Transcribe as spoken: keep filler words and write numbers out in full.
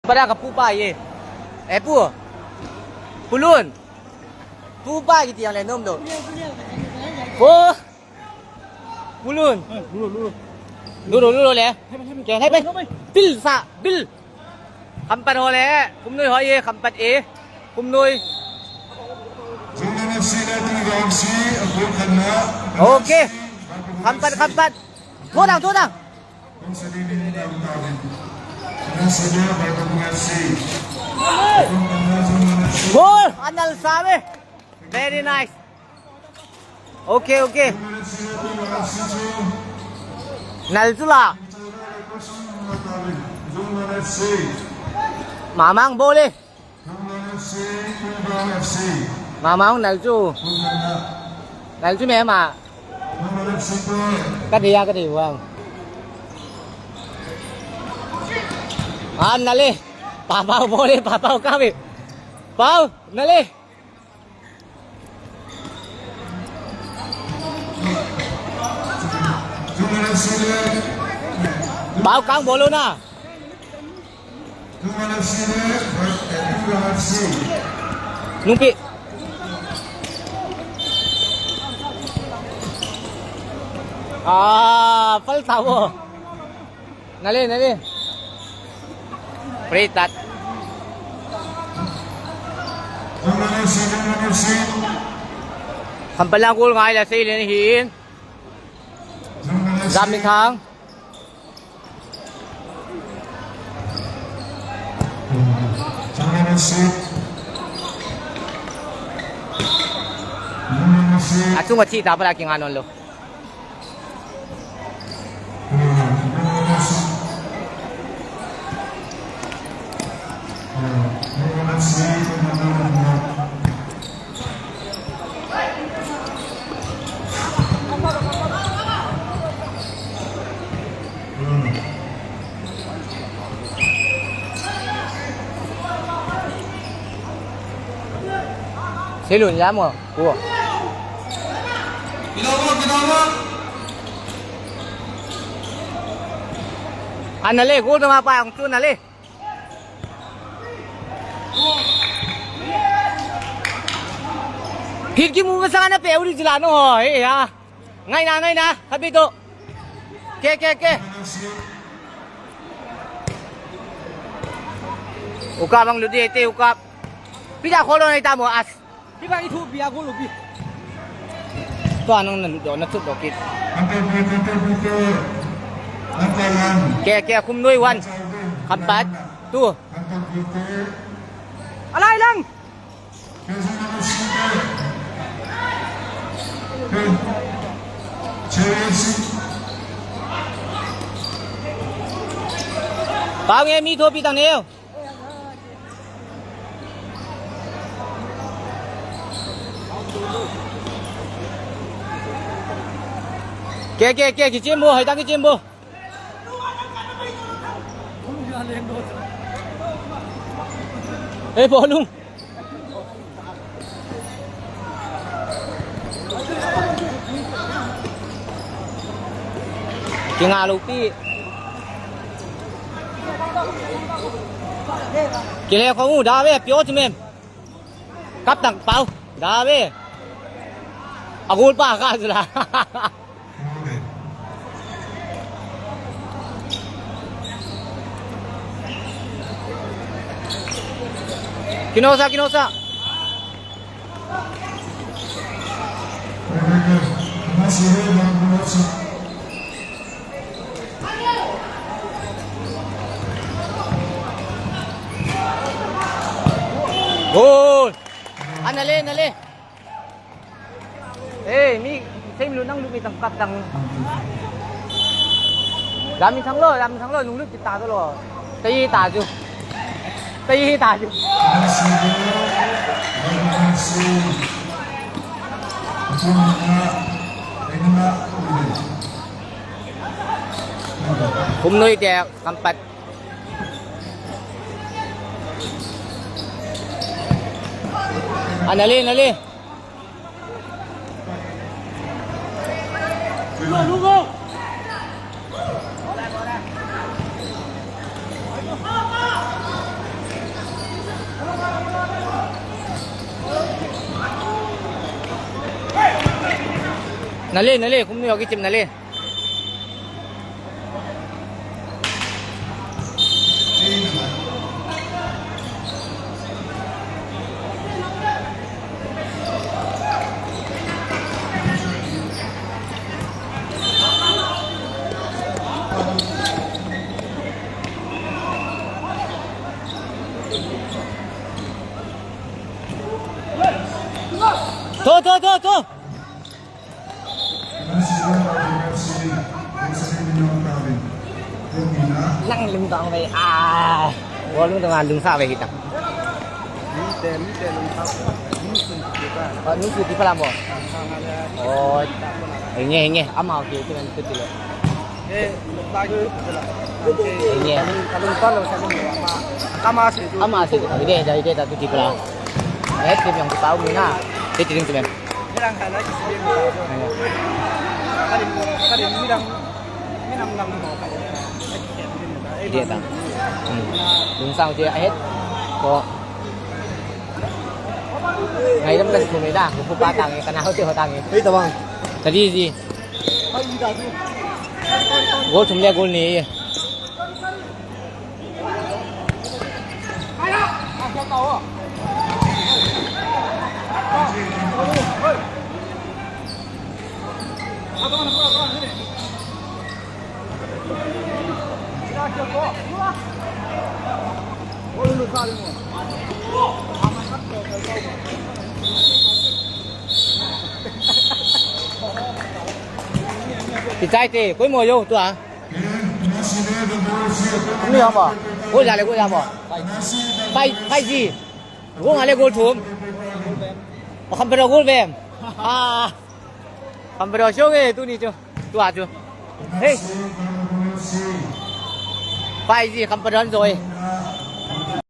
Pada ka pu pa ye. Eh, pu. Pu Lun. Pu pa kiti jong le nom do. Pu. Pu Lun. Lu, lu, lu. Lu, lu, lu, lu le. Ke, hai, hai. Bil sa, bil. Khampat ho le. Kumnoi ho ye, khampat e. Kumnoi. Okay. Khampat, khampat. Tho dang, tho dang. Goal! Anal Same. Very nice. Okay, okay. Nal chula. Mamang bole. Mama hung nal chu. Nal chu me ma. Ka dei a, ka dei vang. Ah, nale. Pa Pau bole, Pa Pau ka ve. Pau, nale. Pau kang bolo na. Nungpi. Ah, pal tao. Nale, nale. Free tat. Khampat lang goal ngai la sei le hin. Zaminthang. Achung athi ta pala kinga non lo. Silun jam ko. Anale, gol tama pa ang tu nale. Phit kimu masang ana pe uri jila no ho, he ya. Ngai na, ngai na, khabi to. Ke, ke, ke. Ukap bang ludi ete ukap. Pida kholo nai tamo as. Pida ithu bia gol ubi. To anong na do na tut do kit. Ke, ke, Khumnoi one. Khampat two. Alai lang. Pau nge mi thopi tang neo. Ke, ke, ke, kichimbo, hai ta kichimbo. Eh, bolung. Kinga lo pi. Kile ko mu da ve pio chi mem. Kap tang pau. Da ve. Agul pa ka jula. Kinosa, kinosa. Gol. Anale, anale. Eh, mi, same lu nang lu mi tang kap tang. Lam mi thang lo, lam mi thang lo, nung lu ti ta lo. Tei ta ju. Tei ta ju. Khumnoi te kampat. Anale, anale. Nale, nale, kum ni hoki chim nale. To, to, to, to. Nang lim tang ve. Ah. Bol lung tang lung sa ve hitang. Lung te, lung te lung sa. Lung sun ti pa. Oh, lung sun ti pa la mo. Oh. Hinge, hinge. Ama ke ti nan tu ti le. Eh, lagi tu la. Hinge. Kalung, kalung pa lo sa mo. Ama, ama si. Ama si. Ide, ide, ide, tu ti pa la. Eh, ti yang tu tau mina. Ti ti tu men. Dia ta. Hmm. Lungsang dia ahet. Ko. Ngai dam kasi kumida. Kupa tangi kana hote ho tangi. Hei, tabang. Tadi si. Gol thum le gol ni. Kichai te, koi mo yo, tua. Ni hama. Gol jale, gol jama. Five, five ji. Gol ngale, gol thum. Kham pero gol vem. Ah. Kham pero siu nge, tuni chu. Tua chu. Hey. Five ji, kham pero joi.